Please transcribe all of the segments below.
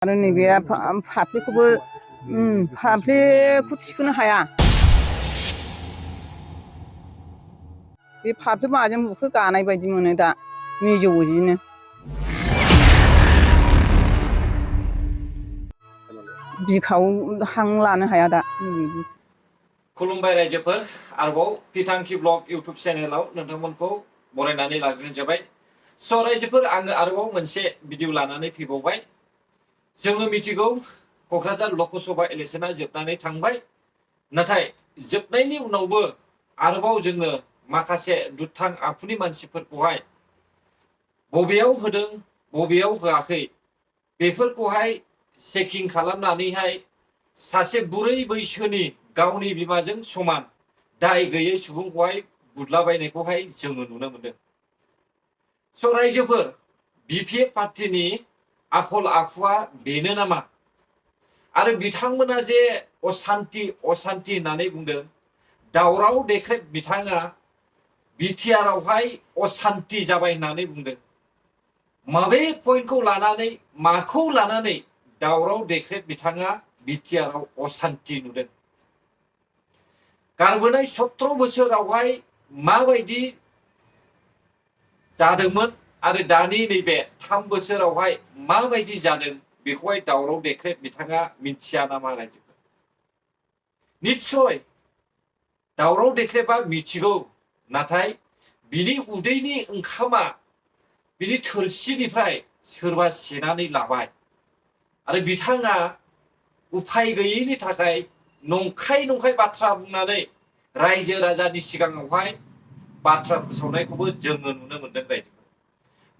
आरो नैबे फाफ्लिखौबो फाफ्लिखौ थिखोनो हाया। बे फाफ्लि माजों बुखो गानाय बायदि मोनो दा मिजौजिनो। बिखायाव हां लानो हाया दा। खुलुमबाय रायजोफोर, आरोबाव बिथांखि ब्लग इउट्युब चेनेलाव नोंथांमोनखौ बरायनानै लाग्रोनाय जाबाय। स' रायजोफोर, आङो आरोबाव मोनसे भिडिअ लानानै फैबावबाय। जोङो मिथिगौ क'क्राझार लकसभा इलेक्शना जोबनानै थांबाय, नाथाय जोबनायनि उनावबो आरोबाव जोङो माखासे दुथां आखुनि मानसिफोरखौहाय बबेयाव होदों बबेयाव होआखै बेफोरखौहाय चेकिं खालामनानैहाय सासे बुरै बैसोनि गावनि बिमाजों समान दाय गैयै सुबुंखौहाय बुदलाबायनायखौहाय जोङो नुनो मोनदों। स' रायजोफोर, बिपिएफ पार्टिनि आखल आखुआ बेनो नामा? आरो बिथांमोना जे असान्ति होननानै बुंदों, दावराव देख्रेब बिथाङा बिटिआरआवहाय असान्ति जाबाय होननानै बुंदों। माबे पइन्टखौ लानानै, माखौ लानानै दावराव देख्रेब बिथाङा बिटिआरआव असान्ति नुदों? गारबोनाय 17 बोसोरावहाय माबायदि जादोंमोन आरो दानि नैबे 3 बोसोरावहाय माबायदि जादों बेखौहाय दावराव देख्रेब बिथाङा मिथिया नामा रायजोफोर? निस्सय दावराव देख्रेबा मिथिगौ, नाथाय बिनि उदैनि ओंखामा बिनि थोरसिनिफ्राय सोरबा सेनानै लाबाय आरो बिथाङा उफाय गैयैनि थाखाय नंखाय बाथ्रा बुंनानै रायजो राजानि सिगाङावहाय बाथ्रा फोसावनायखौबो जोङो नुनो मोनदों रायजोफोर।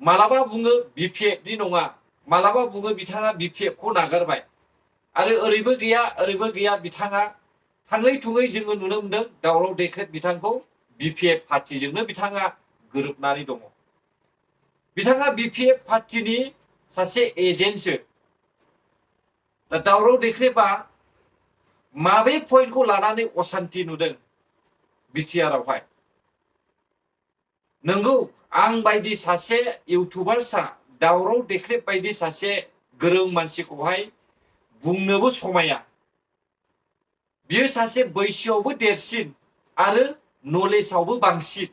मालाबा बुङो बिपिएफनि नङा, मालाबा बुङो बिथाङा बिपिएफखौ नागारबाय, आरो ओरैबो गैया बिथाङा थाङै थुङै जोङो नुनो मोनदों दावराव देख्रेब बिथांखौ बिपिएफ पार्टिजोंनो बिथाङा गोरोबनानै दङ। बिथाङा बिपिएफ पार्टिनि सासे एजेन्टसो। दा दावराव देख्रेबा माबे पइन्टखौ लानानै असान्ति नुदों बिटिआरआवहाय? नंगौ, आं बायदि सासे इउटुबारसा दावराव देख्रेब बायदि सासे गोरों मानसिखौहाय बुंनोबो समाया। बियो सासे बैसोआवबो देरसिन आरो नलेजआवबो बांसिन।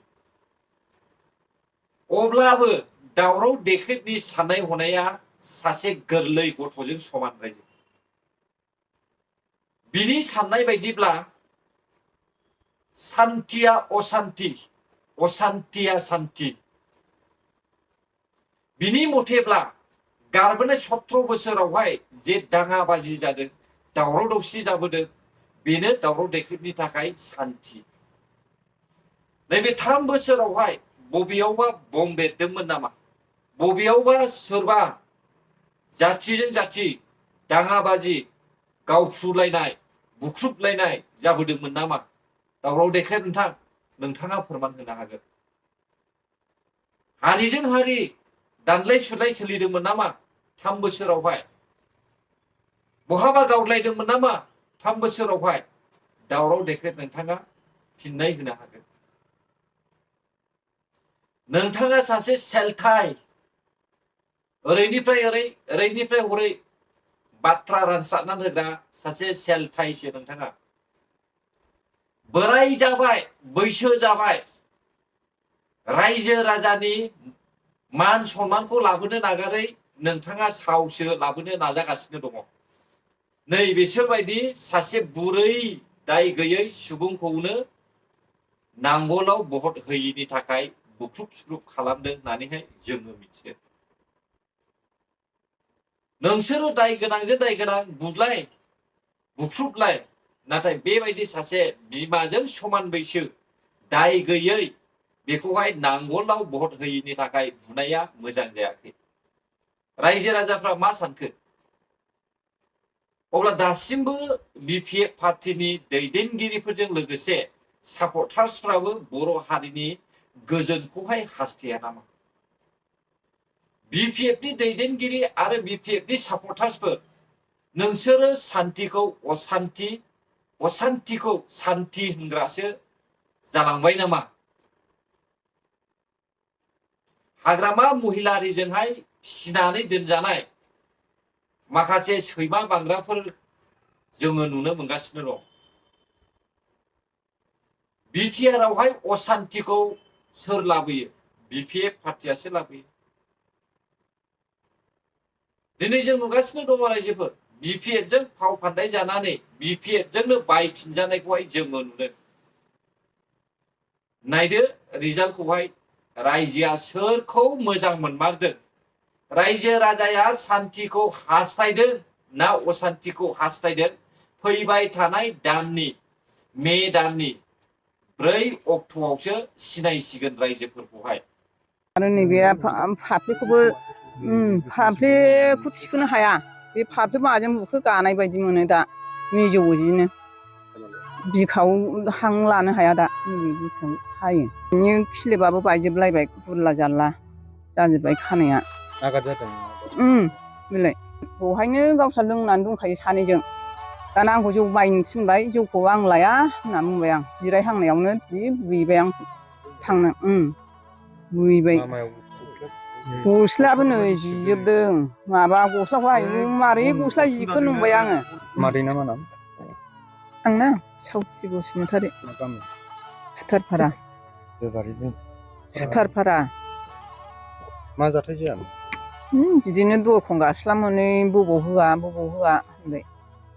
अब्लाबो दावराव देख्रेबनि साननाय हनाया सासे गोरलै गथ'जों समान रायजो। बिनि साननाय बायदिब्ला सान्तिया असान्ति, असान्तिया सान्ति। बिनि मथेब्ला गारबोनाय 17 बोसोरावहाय जे दाङाबाजि जादों, दावराव दावसि जाबोदों, बेनो दावराव देख्रेबनि थाखाय सान्ति। नैबे 3 बोसोरावहाय बबेयावबा बम बेरदोंमोन नामा? बबेयावबा सोरबा जाथिजों जाथि दाङाबाजि, गावफ्रुलायनाय, बुख्रुबलायनाय जाबोदोंमोन नामा? दावराव देख्रेब नोंथाङा फोरमान होनो हागोन। हारिजों हारि दानलाय सुलाय सोलिदोंमोन नामा 3 बोसोरावहाय? बहाबा गावलायदोंमोन नामा 3 बोसोरावहाय? दावराव देख्रेब नोंथाङा फिननाय होनो हागोन। नोंथाङा सासे सेलथाय, ओरैनिफ्राय ओरै ओरैनिफ्राय हरै बाथ्रा रानसारनानै होग्रा सासे सेलथायसो नोंथाङा। बोराय जाबाय, बैसो जाबाय, रायजो राजानि मान सनमानखौ लाबोनो नागारै नोंथाङा सावसो लाबोनो नाजागासिनो दङ। नै बिसोरबायदि सासे बुरै दाय गैयै सुबुंखौनो नांगोलाव भट होयैनि थाखाय बुख्रुब सुख्रुब खालामदों होननानैहाय जोङो मिथियो। नोंसोरो दाय गोनांजों दाय गोनां बुलाय बुख्रुबलाय, नाथाय बेबायदि सासे बिमाजों समान बैसो दाय गैयै बेखौहाय नांगोलाव भट होयैनि थाखाय बुनाया मोजां जायाखै। रायजो राजाफ्रा मा सानखो? अब्ला दासिमबो बिपिएफ पार्टिनि दैदेनगिरिफोरजों लोगोसे सापर्टार्सफ्राबो बर' हारिनि गोजोनखौहाय हास्थाया नामा? बिपिएफनि दैदेनगिरि आरो बिपिएफनि सापर्टार्सफोर, नोंसोरो सान्तिखौ असान्ति, असान्तिखौ सान्ति होनग्रासो जालांबाय नामा? हाग्रामा महिलारिजोंहाय फिसिनानै दोनजानाय माखासे सैमा बांग्राफोर जोङो नुनो मोनगासिनो दं। बिटिआरआवहाय असान्तिखौ सोर लाबोयो? बिपिएफ पार्टियासो लाबोयो। दिनै जों नुगासिनो दङ रायजोफोर, बिपिएफजों फाव फान्दाय जानानै बिपिएफजोंनो बायफिनजानायखौहाय जोङो नुदों। नायदो रिजाल्टखौहाय, रायजोआ सोरखौ मोजां मोनमारदों? रायजो राजाया सान्तिखौ हास्थायदों ना असान्तिखौ हास्थायदों? फैबाय थानाय दाननि मे दाननि 4 अक्ट'आवसो सिनायसिगोन रायजोफोरखौहाय। आरो नैबे फाफ्लिखौबो फाफ्लिखौ थिखोनो हाया। बे फाफ्लि माजों बुखो गानाय बायदि मोनो दा मिजौजिनो। बिखायाव हां लानो हाया दा, नैबे बिखायाव सायो। बिनि खिलिबाबो बायजोबलायबाय, गुरला जारला जाजोब्बाय खानाया। आघात जादों। बेलाय बहायनो गावस्रा लोंनानै दंखायो सानैजों। दाना आंखौ जौ बायनो थिनबाय, जौखौ आं लाया होनना बुंबाय आं। जिरायहांनायावनो जि बुहैबाय आंखौ थांनो। बुहैबाय। गस्लायाबो नै जिजोबदों। माबा गस्लाखौ आयु मारै गस्ला जिखो नंबाय आङो। मादै ना मा नाम? आंना सावथि बसुमतारी। सुथारपारा। सुथारपारा। मा जाथाय जायामोन? बिदिनो दरखं गास्ला मोनै बबाव होआ होनबाय।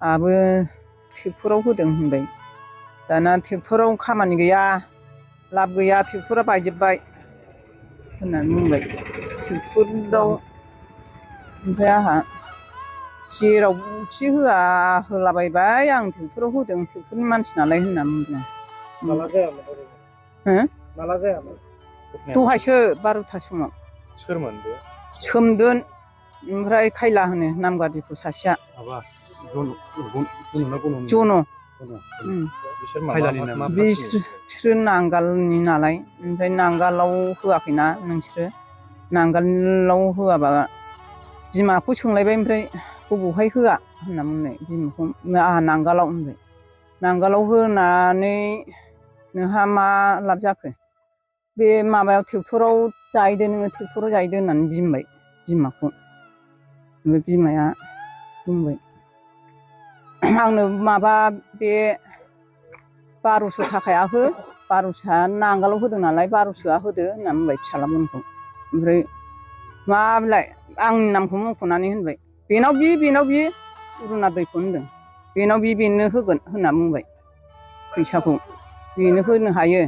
आहाबो ट्रेक्टराव होदों होनबाय। दाना ट्रेक्टराव खामानि गैया, लाब गैया, ट्रेक्टरा बायजोब्बाय होननानै बुंबाय। ट्रेक्टराव ओमफ्राय आंहा जेरावखि होआ होलाबायबाय, आं ट्रेक्टराव होदों, ट्रेक्टरनि मानसि नालाय होननानै बुंदों। माला जायामोन ओरैनो? माला जायामोन? दहायसो 12था समाव। सोरमोन बे? सोमदोन ओमफ्राय खायला होनो नामगारिखौ सासेया। माबा जन'। बिसोरो नांगालनि नालाय, ओमफ्राय नांगालाव होआखैना नोंसोरो। नांगालाव होआबा बिमाखौ सोंलायबाय, ओमफ्राय बबावहाय होआ होनना बुंनाय बिमाखौ। आंहा नांगालाव होनबाय। नांगालाव होनानै नोंहा मा लाब जाखो? बे माबायाव ट्रेक्टराव जाहैदो नोङो, ट्रेक्टराव जाहैदो होननानै बिमबाय बिमाखौ। ओमफ्राय बिमाया बुंबाय, आंनो माबा बे 1200 थाखाया हो, 1200 नांगालाव होदों नालाय 1200 होदो होनना बुंबाय फिसाज्लामोनखौ। ओमफ्राय मा बेलाय आंनि नामखौ मख'नानै होनबाय, बेनाव बि रुना दैखौ होनदों, बेनाव बेनो होगोन होनना बुंबाय फैसाखौ। बेनो होनो हायो,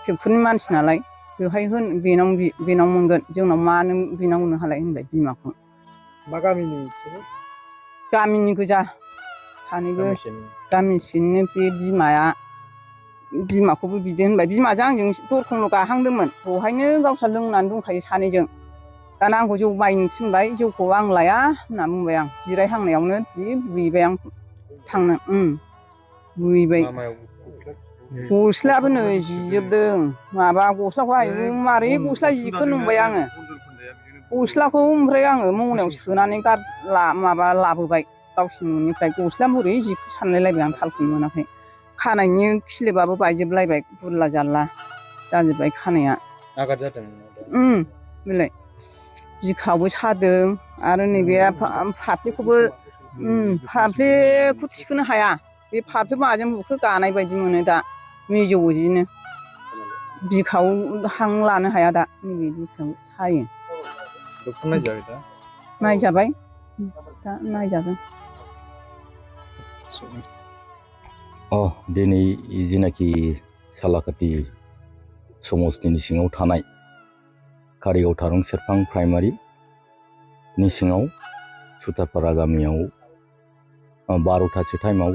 ट्रेक्टरनि मानसि नालाय, बेवहाय बेनाव मोनगोन, जोंनाव मानो बेनाव होनो हालाय होनबाय बिमाखौ। मा गामिनि बिसोरो? गामिनि गोजा सानैबो, गामिसेनिनो। बे बिमाखौबो बिदो होनबाय। बिमाजों आंजों दरखंल' गाहांदोंमोन, बहायनो गावस्रा लोंनानै दंखायो सानैजों। दाना आंखौ जौ बायनो थिनबाय, जौखौ आं लाया होनना बुंबाय आं। जिरायहांनायावनो जि बुहैबाय आंखौ थांनो। बुहैबाय। गस्लायाबो नै जिजोबदों। माबा गस्लाखौ आयु मारै गस्ला जिखो नंबाय आङो। गस्लाखौ ओमफ्राय आङो मनायाव सोनानै लाबोबाय गावसिनि न'निफ्राय। गस्लाया बोरै जिखो सानलायलायबाय आं, थालखौनो मोनाखै। खानायनि खिलिबाबो बायजोबलायबाय, गुरला जारला जाजोब्बाय खानाया। आघात जादों। बेलाय बिखायावबो सादों। आरो नैबे फाफ्लिखौबो फाफ्लिखौ थिखोनो हाया। बे फाफ्लि माजों बुखो गानाय बायदि मोनो दा मिजौजिनो। बिखायाव हां लानो हाया दा, नैबे बिखायाव सायो। डक्टर नायजाबाय दा? नायजाबाय, दा नायजादों। दिनै जिनाखि सालाकाटि समस्तिनि सिङाव थानाय कारिगाव थारं सेरफां प्राइमारिनि सिङाव सुथारपारा गामियाव 12थासो टाइमाव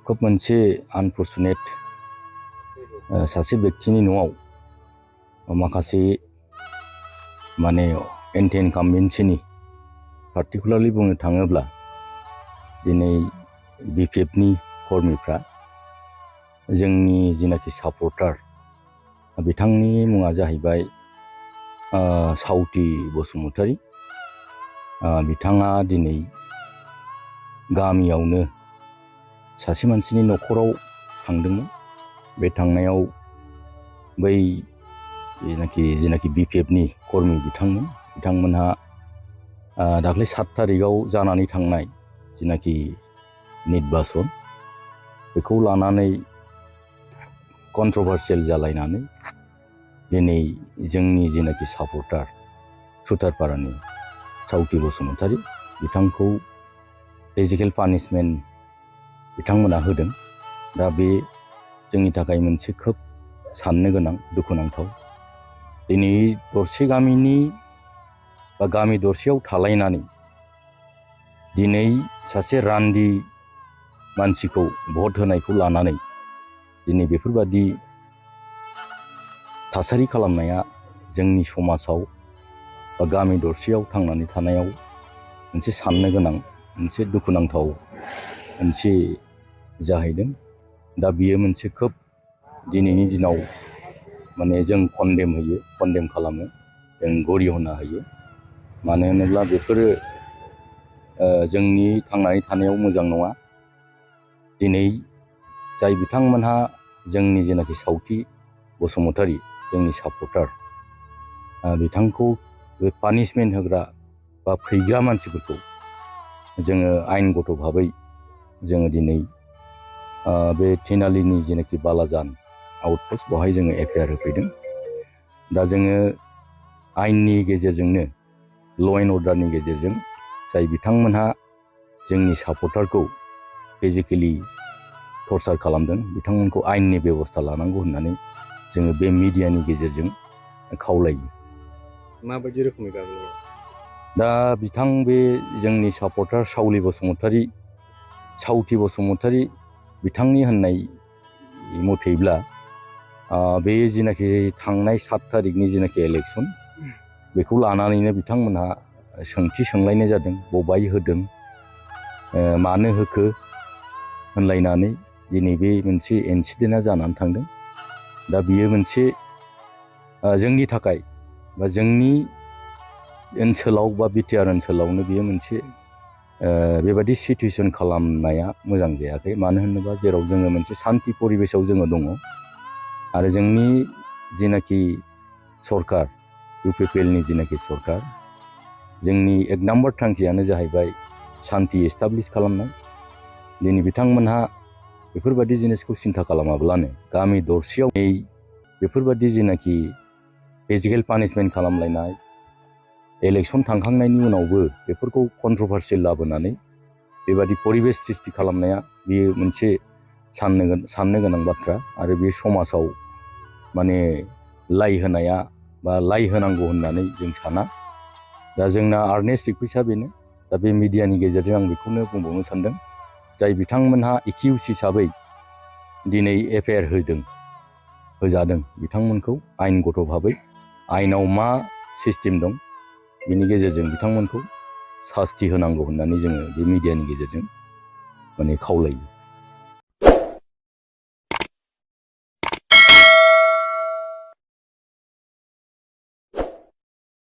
खोब मोनसे आनफर्चुनेट सासे बेक्तिनि न'आव माखासे एन्टि इनकाम्बेन्सिनि, पार्टिकुलारलि बुंनो थाङोब्ला दिनै बिपिएफनि कर्मिफ्रा जोंनि जिनाखि सापर्टार, बिथांनि मुङा जाहैबाय सावथि बसुमतारी। बिथाङा दिनै गामियावनो सासे मानसिनि न'खराव थांदोंमोन। बे थांनायाव बै जेनाखि बिपिएफनि कर्मि बिथांमोनहा दाख्लै 7 तारिखआव जानानै थांनाय जिनाखि निर्बासन बेखौ लानानै कन्ट्रभार्सियेल जालायनानै दिनै जोंनि जिनाखि सापर्टार सुथारपारानि साउथि बसुमतारी बिथांखौ फिजिकेल पानिशमेन्ट बिथांमोना होदों। दा बे जोंनि थाखाय मोनसे खोब साननो गोनां दुखुनांथाव। दिनै दरसे गामिनि बा गामि दरसेयाव थालायनानै दिनै सासे रान्दि मानसिखौ भट होनायखौ लानानै दिनै बेफोरबादि थासारि खालामनाया जोंनि समाजाव बा गामि दरसेयाव थांनानै थानायाव मोनसे साननो गोनां मोनसे दुखुनांथाव मोनसे जाहैदों। दा बियो मोनसे खोब दिनैनि दिनाव माने जों कन्डेम खालामो, जों गरिहना होयो। मानो होनोब्ला बेफोरो जोंनि थांनानै थानायाव मोजां नङा। दिनै जाय बिथांमोनहा जोंनि जेनाखि साउथि बसुमतारी जोंनि सापर्टार बिथांखौ बे पानिशमेन्ट होग्रा बा फैग्रा मानसिफोरखौ जोङो आयेनगत भाबै जोङो दिनै बे थिनालिनि जेनाखि बालाजान आउटपस्ट बेवहाय जोङो एफआइआर होफैदों। दा जोङो आयेननि गेजेरजोंनो ल' एन्ड अर्डारनि गेजेरजों जाय बिथांमोनहा जोंनि सापर्टारखौ फिजिकेलि टर्चार खालामदों बिथांमोनखौ आयेननि बेबस्था लानांगौ होननानै जोङो बे मिडियानि गेजेरजों खावलायो। माबायदि रोखोमै गाग्लोबो? दा बिथां बे जोंनि सापर्टार सावलि बसुमतारी साउथि बसुमतारी बिथांनि होननाय मथेब्ला बे जिनाखि थांनाय 7 तारिखनि जिनाखि इलेक्सन बेखौ लानानैनो बिथांमोनहा सोंथि सोंलायनाय जादों, बबाय होदों, मानो होखो होनलायनानै दिनै बे मोनसे इनसिडेन्टआ जानानै थांदों। दा बियो मोनसे जोंनि थाखाय बा जोंनि ओनसोलाव बा बिटिआर ओनसोलावनो बियो मोनसे बेबादि सिटुवेसन खालामनाया मोजां जायाखै। मानो होनोबा जेराव जोङो मोनसे सान्ति परिबेसाव जोङो दङ आरो जोंनि जिनाखि सरकार इउपिपिएलनि जिनाखि सरकार जोंनि 1 नाम्बार थांखियानो जाहैबाय सान्ति एस्टाब्लिश खालामनाय। दिनै बिथांमोनहा बेफोरबादि जिनिसखौ सिन्था खालामाब्लानो गामि दरसेयाव बेफोरबादि जिनाखि फिजिकेल पानिशमेन्ट खालामलायनाय इलेक्सन थांखांनायनि उनावबो बेफोरखौ कन्ट्रभार्सियेल लाबोनानै बेबादि परिबेस सृष्टि खालामनाया बेयो मोनसे साननो गोनां बाथ्रा। आरो बे समाजाव माने लाइ होनाया बा लाइ होनांगौ होननानै जों साना। दा जोंना आर्नेस्ट रिकुवेस्टआ बेनो। दा बे मिडियानि गेजेरजों आं बेखौनो बुंबावनो सानदों, जाय बिथांमोनहा एक्युज हिसाबै दिनै एफआइआर होजादों बिथांमोनखौ आयेनगत भाबै आयेनाव मा सिस्टेम दं बिनि गेजेरजों बिथांमोनखौ सास्ति होनांगौ होननानै जोङो बे मिडियानि गेजेरजों माने खावलायो।